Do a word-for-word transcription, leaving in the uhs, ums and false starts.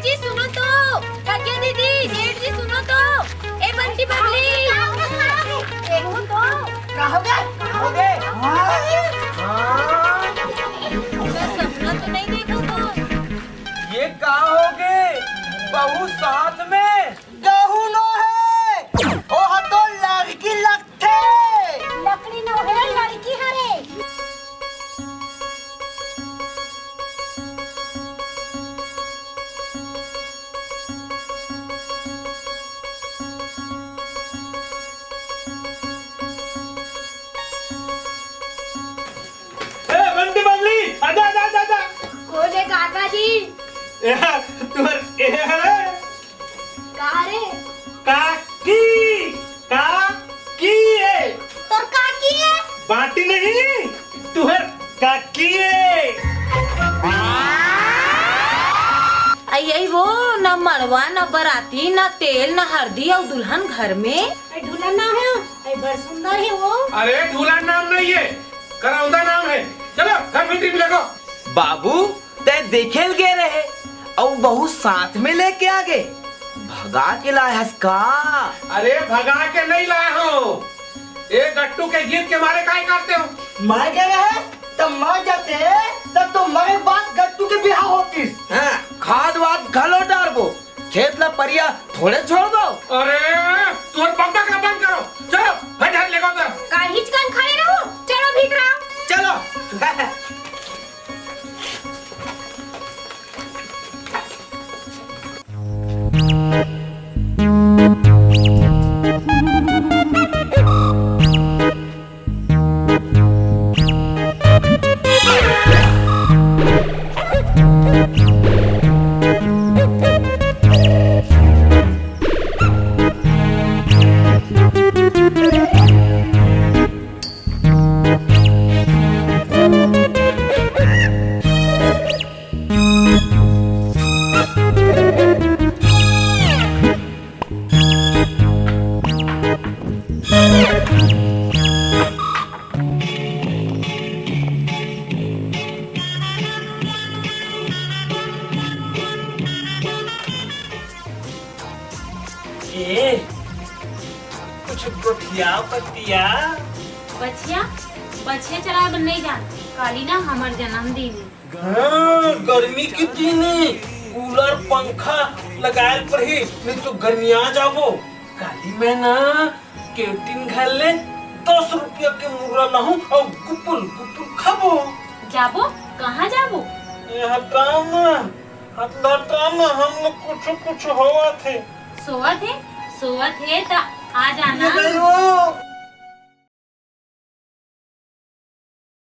जी सुनो तो, प्रज्ञा दीदी, जेठ जी सुनो तो, ए बंटी बबली, देखो तो। का हो गे? का हो गे? हाँ। हाँ। पूरा सपना तो नहीं देखा था? ये का हो गे? बहू साथ में? गहू नो हे, ओह तो लड़की लगथे। लकड़ी नो हे, लड़की हरे। ए, बंटी बबली, आजा, आजा, आजा, आजा। कोन हे काका जी? ए, तुम्हर, ए, का रे? काकी, काकी हे। तोर काकी हे? बाटी नहीं, तुम्हर काकी हे। अई, अई वो, न मड़वा, न बराती, न तेल, न हरदी, अउ दुल्हन घर में। अई ढूला नाम हे, अई बड़ सुंदर हे वो। अरे ढूला नाम नहीं हे, करौंदा नाम हे। चलो घर भीतरी में देखो। बाबू, तैं देखे ल गे रहे अउ बहू साथ में लेके आ गे, भगा के लाय हस का? अरे भगा के नहीं लाय हों, ए गट्टू के जिद के मारे काय करते हो? मर गे रहे, तब मर जाते, तब तो मरे बाद गट्टू के बिहाव होतिस। हाँ। खाद वाद घलो डारबो, खेत ला परिया थोड़े छोड़बो। अरे, तोर बकबक ला बंद करो, चलो, फटाफट लेगो तो। काहीच कन खड़े रहो, चलो भीतरा। चलो। ए, कुछ गोठिया पतिया। बछिया, बछिया चराए बर नहीं जान, काली ना हमर जन्मदिन हे। हाँ, गर्मी के दिन हे, कूलर पंखा लगाए ल पड़ही, नहीं तो गर्मिया जाबो। काली मैं ना कैंटीन घर ले दस रुपया के मुर्रा लाहूं अउ गुपुल गुपुल खाबो। जाबो? कहाँ जाबो? ए हटा ना, हटा ना, हम लोग कुछ कुछ होवत हे। सोवत हे, सोवत हे त आ जाना। ये नहीं